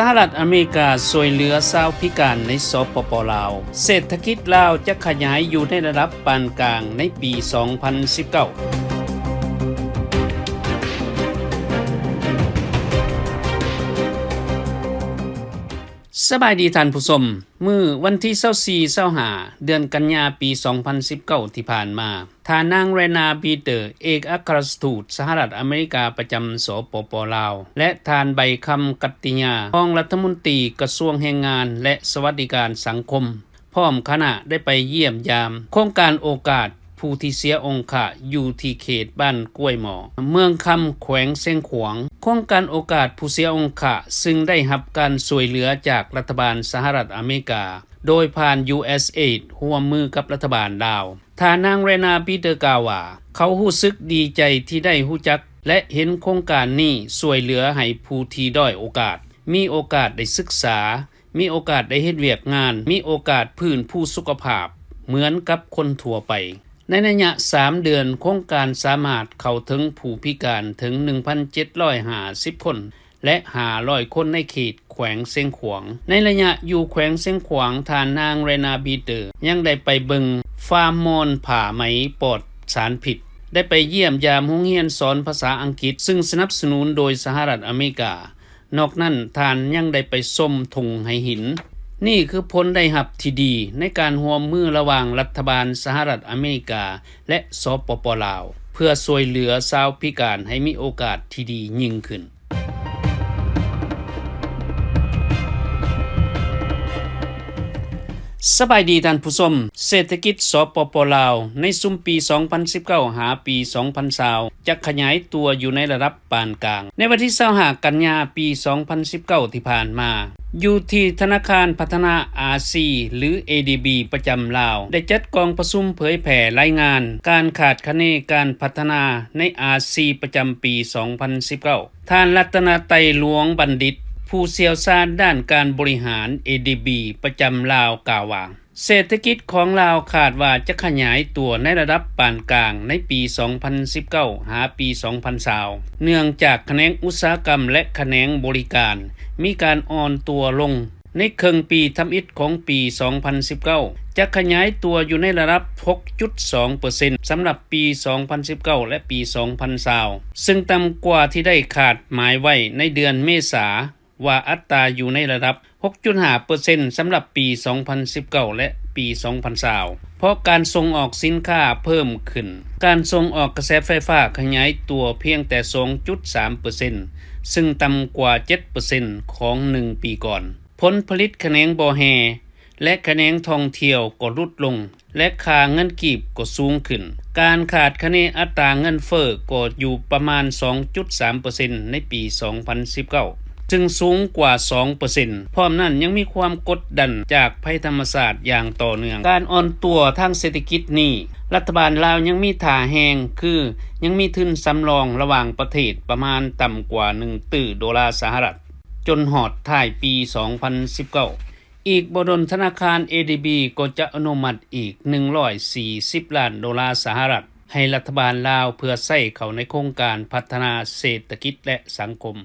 ສະຫະລັດອາເມລິກາຊ່ວຍເຫຼືອຊາວພິການໃນ ສປປ ລາວ. ເສດຖະກິດລາວຈະຂະຫຍາຍຢູ່ໃນລະດັບປານກາງໃນປີສອງພັນສິບເກົ້າ. ສະບາຍດີທ່ານຜູ້ຊົມ. ມື້ວັນທີຊາວສີ່ ຊາວຫ້າ ເດືອນກັນຍາ ປີສອງພັນສິບເກົ້າ ທີ່ຜ່ານມາ, ທ່ານນາງ ເຣນາ ປີເຕີ ເອກອັກຄະລັດທູດສະຫະລັດອາເມລິກາປະຈຳ ສປປ ລາວ ແລະ ທ່ານ ໃບຄຳ ກັດຕິຍາ ຮອງລັດຖະມົນຕີກະຊວງແຮງງານ ແລະ ສະຫວັດດີການສັງຄົມ ພ້ອມຄະນະໄດ້ໄປຢ້ຽມຢາມໂຄງການໂອກາດຜູ້ທີ່ເສຍອົງຄະຢູ່ທີ່ເຂດບ້ານກ້ວຍໝໍ້ ເມືອງຄຳ ແຂວງຊຽງຂວາງ. ໂຄງການໂອກາດຜູ້ເສຍອົງຄະ ຊຶ່ງໄດ້ຮັບການຊ່ວຍເຫຼືອຈາກລັດຖະບານສະຫະລັດອາເມລິກາ ໂດຍຜ່ານ ຢູເອສເອດ ຮ່ວມມືກັບລັດຖະບານລາວ. ທ່ານນາງ ເຣນາ ປີເຕີ ກ່າວວ່າ ເຂົາຮູ້ສຶກດີໃຈທີ່ໄດ້ຮູ້ຈັກ ແລະ ເຫັນໂຄງການນີ້ຊ່ວຍເຫຼືອໃຫ້ຜູ້ທີ່ດ້ອຍໂອກາດ ມີໂອກາດໄດ້ສຶກສາ, ມີໂອກາດໄດ້ເຮັດວຽກງານ, ມີໂອກາດຟື້ນຟູສຸຂະພາບເໝືອນກັບຄົນທົ່ວໄປ. ໃນໄລຍະສາມເດືອນ, ໂຄງການສາມາດເຂົ້າເຖິງຜູ້ພິການເຖິງໜຶ່ງພັນເຈັດຮ້ອຍຫ້າສິບຄົນ ແລະ ຫ້າຮ້ອຍຄົນໃນເຂດແຂວງຊຽງຂວາງ. ໃນໄລຍະຢູ່ແຂວງຊຽງຂວາງ, ທ່ານນາງ ເຣນາ ປີເຕີ ຍັງໄດ້ໄປເບິ່ງຟາມມ່ອນຜ້າໄໝປອດສານພິດ, ໄດ້ໄປຢ້ຽມຢາມໂຮງຮຽນສອນພາສາອັງກິດ ຊຶ່ງສະໜັບສະໜູນໂດຍສະຫະລັດອາເມລິກາ. ນອກນັ້ນ, ທ່ານຍັງໄດ້ໄປຊົມທົ່ງໄຫຫີນ. ນີ້ຄືຜົນໄດ້ຮັບທີ່ດີໃນການຮ່ວມມືລະຫວ່າງລັດຖະບານສະຫະລັດອາເມລິກາ ແລະ ສປປ ລາວ ເພື່ອຊ່ວຍເຫຼືອຊາວພິການໃຫ້ມີໂອກາດທີ່ດີຍິ່ງຂຶ້ນ. ສະບາຍດີທ່ານຜູ້ຊົມ. ເສດຖະກິດ ສປປ ລາວ ໃນຊຸມປີສອງພັນສິບເກົ້າ ຫາປີສອງພັນຊາວ ຈະຂະຫຍາຍຕົວຢູ່ໃນລະດັບປານກາງ. ໃນວັນທີຊາວຫ້າ ກັນຍາ ປີສອງພັນສິບເກົ້າ ທີ່ຜ່ານມາ, ຢູ່ທີ່ທະນາຄານພັດທະນາອາຊີ ຫຼື ເອດີບີ ປະຈຳລາວ ໄດ້ຈັດກອງປະຊຸມເຜີຍແຜ່ລາຍງານການຄາດຄະເນການພັດທະນາໃນອາຊີປະຈຳປີສອງພັນສິບເກົ້າ. ທ່ານ ລັດຕະນະໄຕ ຫຼວງບັນດິດ ຜູ້ຊ່ຽວຊານດ້ານການບໍລິຫານ ເອດີບີ ປະຈຳລາວ ກ່າວວ່າ ເສດຖະກິດຂອງລາວຄາດວ່າຈະຂະຫຍາຍຕົວໃນລະດັບປານກາງໃນປີສອງພັນສິບເກົ້າ ຫາປີສອງພັນຊາວ ເນື່ອງຈາກຂະແໜງອຸດສາຫະກຳ ແລະ ຂະແໜງບໍລິການມີການອ່ອນຕົວລົງ. ໃນເຄິ່ງປີທຳອິດຂອງປີສອງພັນສິບເກົ້າ ຈະຂະຫຍາຍຕົວຢູ່ໃນລະດັບຫົກຈຸດສອງເປີເຊັນ ສຳລັບປີສອງພັນສິບເກົ້າ ແລະ ປີສອງພັນຊາວ ຊຶ່ງຕ່ຳກວ່າທີ່ໄດ້ຄາດໝາຍໄວ້ໃນເດືອນເມສາ ວ່າອັດຕາຢູ່ໃນລະດັບຫົກຈຸດຫ້າເປີເຊັນ ສຳລັບປີສອງພັນສິບເກົ້າ ແລະ ປີສອງພັນຊາວ ເພາະການສົ່ງອອກສິນຄ້າເພີ່ມຂຶ້ນ. ການສົ່ງອອກກະແສໄຟຟ້າຂະຫຍາຍຕົວພຽງແຕ່ສອງຈຸດສາມເປີເຊັນ ຊຶ່ງຕ່ຳກວ່າເຈັດເປີເຊັນຂອງໜຶ່ງປີກ່ອນ. ຜົນຜະລິດຂະແໜງບໍ່ແຮ່ ແລະ ຂະແໜງທ່ອງທ່ຽວກໍຫຼຸດລົງ ແລະ ຄ່າເງິນກີບກໍສູງຂຶ້ນ. ການຄາດຄະເນອັດຕາເງິນເຟີ້ກໍຢູ່ປະມານສອງຈຸດສາມເປີເຊັນໃນປີສອງພັນສິບເກົ້າ ຊຶ່ງສູງກວ່າສອງເປີເຊັນ. ພ້ອມນັ້ນຍັງມີຄວາມກົດດັນຈາກໄພທຳມະຊາດຢ່າງຕໍ່ເນື່ອງ. ການອ່ອນຕົວທາງເສດຖະກິດນີ້ ລັດຖະບານລາວຍັງມີທ່າແຮງ ຄື ຍັງມີທຶນສຳລອງລະຫວ່າງປະເທດປະມານຕ່ຳກວ່າໜຶ່ງຕື້ໂດລາສະຫະລັດ ຈົນຮອດທ້າຍປີສອງພັນສິບເກົ້າ. ອີກບໍ່ດົນ ທະນາຄານ ເອດີບີ ກໍຈະອະນຸມັດອີກໜຶ່ງຮ້ອຍສີ່ສິບລ້ານໂດລາສະຫະລັດ ໃຫ້ລັດຖະບານລາວ ເພື່ອໃຊ້ເຂົ້າໃນໂຄງການພັດທະນາເສດຖະກິດ ແລະ ສັງຄົມ.